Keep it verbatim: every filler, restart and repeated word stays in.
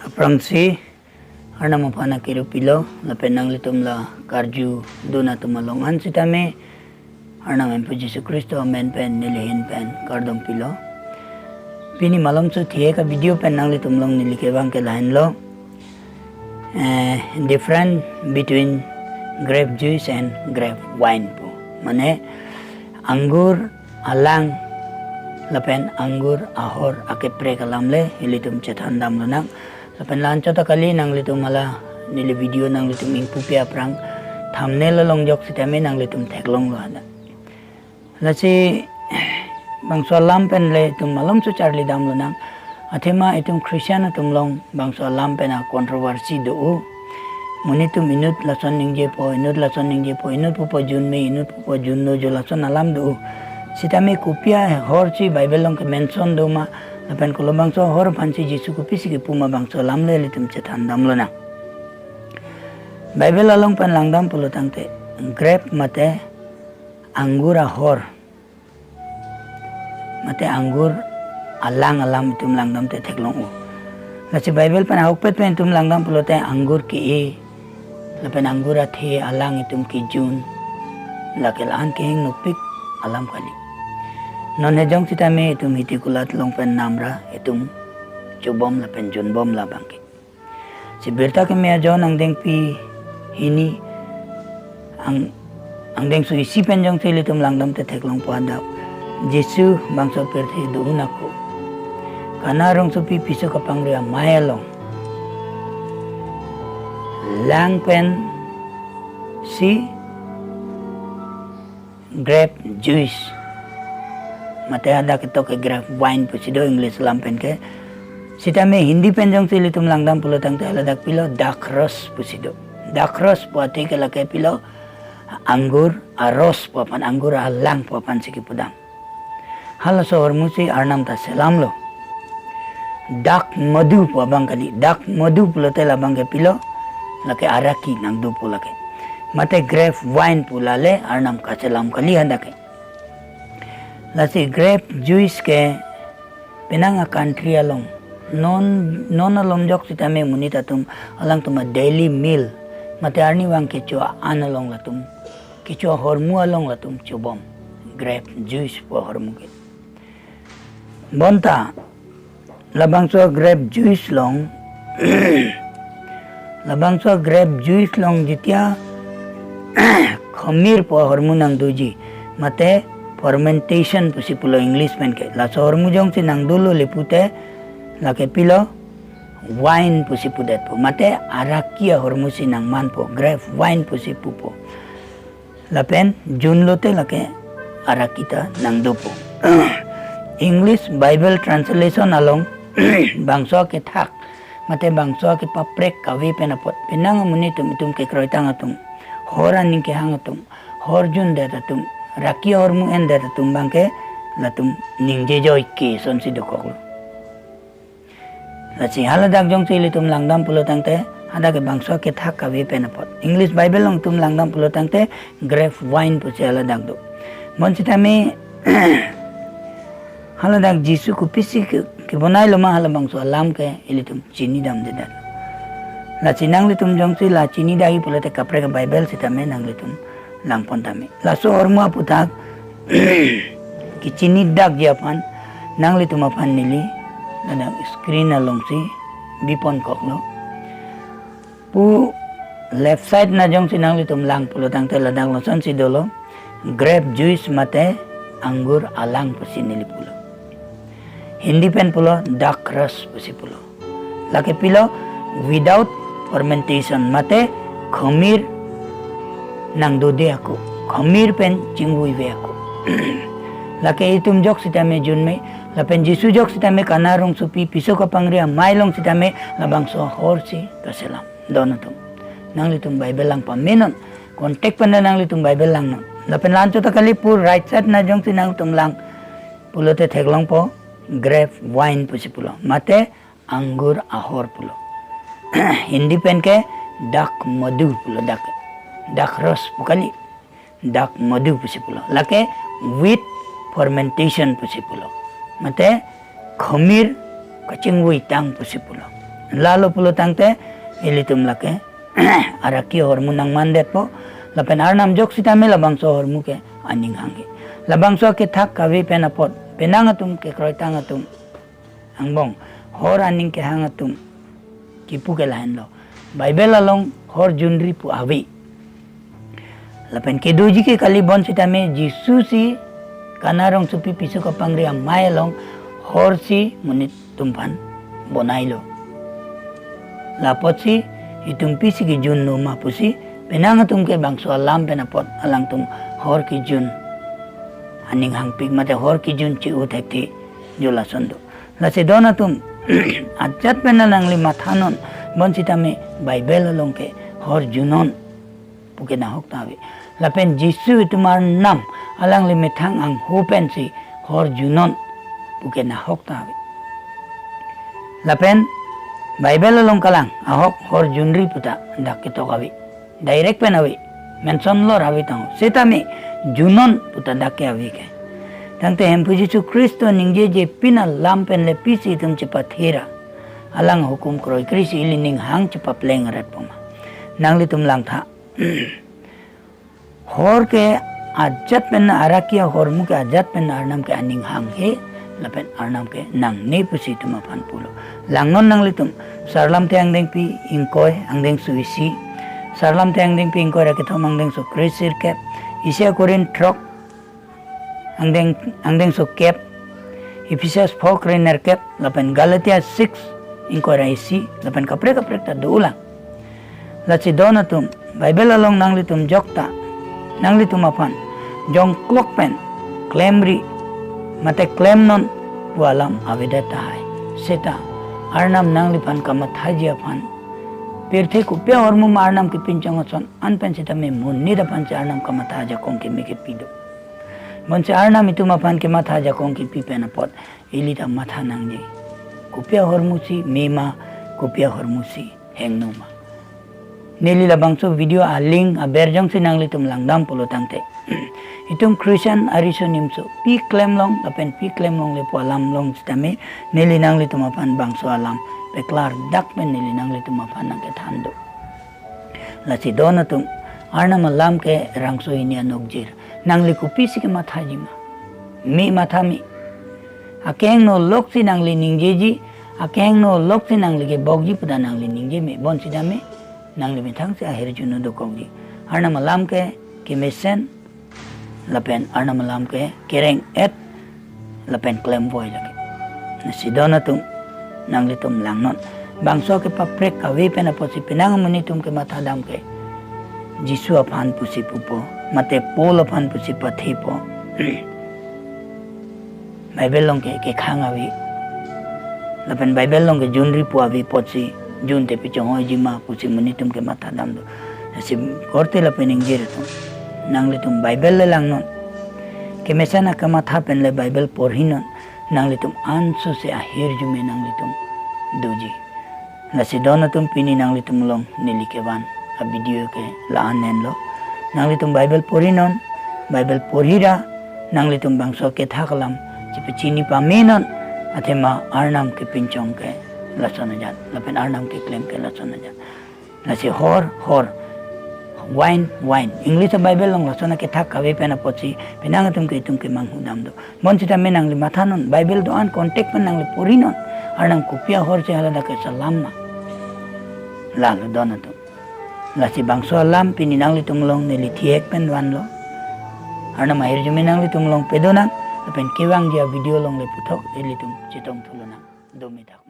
Aphrangsi Arnam aphan akirupilo, lapen nanglitum la karjudun atum along an sitame Arnam Hemphu Jisu Khristo amen pen neli ahin pen kardom pilo. Pini malomso thek a-video pen nanglitum along neli kevang ke lahenlo, eh, different between grape juice and grape wine pu. Mane anggur alang lapen anggur ahor akeprek alam le ilitum chethan damlonang. Lapen la-anchot ta kali, nanglitum hala neli video nanglitum ingpupi aphrang thumbnail along jok sitame nanglitum theklonglo hadak. Lasi bangso alam pen le itum malomso charli damlonang. Athema itum Christian atum along bangso alam pen a-controversy do-o. Monit atum inut lason ningjepo, inut lason ningjepo, inut pupo jun me, inut pupo jun no jo, lason alam do-o. Sitame kopi ahorsi Bible along ke-mention doma, lapen kolobangso ahor aphansi Jisu kopisi kepu ma, bangso alam le ilitum chethan damlonang. Bible along pen langdam pulo tangte grape mate anggur ahor mate anggur alang alam itum langdam te theklong-o. Lasi Bible pen ahokpet pen itum langdam pulote anggur ke-e lapen anggur athe alang itum kejun, lake la-an kehingno pik alam kali. Non hejong sitame itum hiti kulat along pen namra itum chobom lapen junbom labang ke. Si birta keme ajon angdengpi hini ang, angdengso isi pen jongsi ilitum langdam te theklongpo hadak. Jisu bangso pirthe do-un ako Kana arongsopi piso kapangri amei along lang pensi grape juice, mate hadak ketok ke grape wine pusi do English alam pen ke. Sitame Hindi pen jongsi ilitum langdam pulo tangte haladak pilo dakhros pusi do. Dakhros pu athe ke lake pilo anggur aros pu aphan, anggur alang pu aphansi kepudam. Halaso ahormusi Arnam ta selamlo. Dak madhu pu abang kali. Dak madhu pulote labang ke pilo, lake araki nangdopo lake. Mate grape wine pu lale Arnam kaselam kali hadak ke. Lasi grape juice ke penang a-country along, non, non along jok sitame monit atum alangtum a-daily meal, mate arnivang kecho-an along latum, kecho ahormu along latum chobom grape juice pu ahormu ke. Bonta labangso grape juice along, labangso grape juice along jitia khamir pu ahormu nangdoji, mate fermentation pusi pulo English pen ke. Laso ahormu jongsi nangdolo le pute lake pilo wine pusi pudetpo, mate araki ahormusi nangmanpo, grape wine pusi pupo. Lapen junlote lake araki ta nangdopo. English Bible translation along bangso kethak mate bangso kepaprek kave pen apot penang amonit atum, itum kekroitang atum, hor aning kehang atum, hor jundet atum, raki ahormu endet atum abang ke latum ningje joike asonsi dokoklo. Lasi haladak jongsi ilitum langdam pulo tangte hadak ke bangso kethak kave pen apot. English Bible along itum langdam pulo tangte grape wine pusi haladak do. Bonsitame haladak Jisu kopisi ke, kebonailoma, halabangso alam ke ilitum chinidamdedet. Lasi nanglitum jongsi la chinidahi pulote kaprek Bible sitame nanglitum langpon tame. Laso ahormu aputhak kechinidak ji aphan nanglitum aphan neli ladak screen alongsi biponkoklo. Pu left side na jongsi nanglitum lang pulo tangte ladak lasonsi dolo, grape juice mate anggur alang pusi neli pulo. Hindi pen pulo dakhros pusi pulo. Lake pilo without fermentation, mate khamir nangdode ako, khamir pen chingvuive ako. Lake itum jok sitame junme, lapen Jisu jok sitame Kana arongsopi piso kapangri amei along sitame labangso ahorsi kaselam. Don atum, nanglitum Bible lang pamenon, contact pen nanglitum Bible langnon. Lapen la-anchot ta kali, pu right side na jongsi nanglitum lang pulote theklongpo grape wine pusi pulo, mate anggur ahor pulo. Hindi pen ke dak madhu pulo, dak, dakhros pu kali, dak madhu pusi pulo. Lake with fermentation pusi pulo, mate khamir kachingvuitang pusi pulo. Lalo pulo tangte ilitum lake araki ahormu nangmandetpo, lapen Arnam jok sitame labangso ahormu ke aning hanghe. Labangso akethak kave pen apot penang atum kekroitang atum angbong hor aning kehang atum kipu ke lahenlo. Bible along hor junri pu ave. Lapen kedoji ke kali bonsitame Jisu si Kana rongsopi piso kapangri amei along hor si monit atum aphan bonailo. Lapotsi itum pisi kejun noma pusi penang atum ke bangso alam pen apot alangtum hor kejun aning hangpik mate hor kejun chi-u thekthe jo lason do. Lasi don atum ajat pen nangli mathanon bonsitame Bible along ke hor junon puke nahok ta ave. Lapen Jisu itum Arnam alangli methang angho pensi hor junon puke nahok ta ave. Lapen Bible along kalang ahok hor junri puta dak ketok ave. Direct pen ave. Mention lor ave tang. Setame junon puta dak ke ave ke. Tangte Hemphu Jisu Khristo ningjeje pin alam pen le pisi itum chepathera. Alang hukum kroikre si ili ning hang chepapleng ret poma. Nanglitum langtha. Hor ke ajat pen araki ahormu ke ajat pen Arnam ke aning hanghe, lapen Arnam ke nangne pusi itum aphan pulo. Langnon nanglitum, Sarlamthe angdengpi ingkoi angdengso isi, Sarlamthe angdengpi ingkoi ra kethom angdengso kre sirkep, isi aKorinth throk angdeng, angdengso kep, Ephesus pho kre nerkep, lapen Galatia six ingkoi ra isi, lapen kaprek kaprek ta dolang. Lasi don atum, Bible along nanglitum jokta, nanglitum aphan jongklok pen klemri mate klemnon pu alam avedet tahai. Seta Arnam nangliphan kamathaji aphan, pirthe kopi ahormu ma Arnam kepinchong ason an pen sitame monit aphan si Arnam kamatha ajakong keme kepi do. Bonsi Arnam itum aphan kematha ajakong kepi pen apot ili ta matha nangji. Kopi ahormu si me ma, kopi ahormu si hingno ma. Neli labangso video a-link aber jongsi nanglitum langdam pulo tangte, itum Christian ariso nimso pi klemlong lapen pi klemlongle pu alam along sitame neli nanglitum aphan bangso alam peklardak pen neli nanglitum aphan nangkethan do. Lasi don atum, Arnam alam ke rangso hini anokjir. Nangli kopisi kemathaji ma? Me matha me. Akehingno loksi nangli ningjeji, akehingno loksi nangli kebokji puta nangli ningje me. Bonsitame nangli methang si ahirjuno dokokji. Arnam alam ke kemesen, lapen Arnam alam ke kereng-et, lapen klemvoi lake. Lasi don atum, nanglitum langnon. Bangso kepaprek kave pen apotsi penang amonit atum kematha dam ke Jisu aphan pusi pupo, mate Paul aphan pusi pathepo. Bible along ke kekhang ave. Lapen Bible along ke junri pu ave apotsi junte pechonghoiji ma pusi monit atum kematha dam do. Lasi korte lapen ingjir atum, nanglitum Bible le langnon. Kemesen akamatha pen le Bible porhinon. Nanglitum anso si ahirjume nanglitum doji. Lasi don atum, pini nanglitum along neli kevan avideo ke la-an henlo. Nanglitum Bible porhinon, Bible porhira nanglitum bangso kethak alam chepachini pamenon, athema Arnam kepinchong ke lason ajat, lapen Arnam keklem ke lason ajat. Lasi hor, hor, wine, wine. English a-Bible along lason akethak kave pen apotsi penang atum ke itum kemanghu dam do. Bonsitame nangli mathanon, Bible do-an contact pen nangli porhinon. Arnam kopi ahorsi haladak ke selam ma. Lalo don atum. Lasi bangso alam pini nanglitum along neli thihek pen vanlo. Arnam ahirjume nanglitum along pedonang, lapen kevangji avideo along le puthot ilitum chetong thulonang. Dome thak.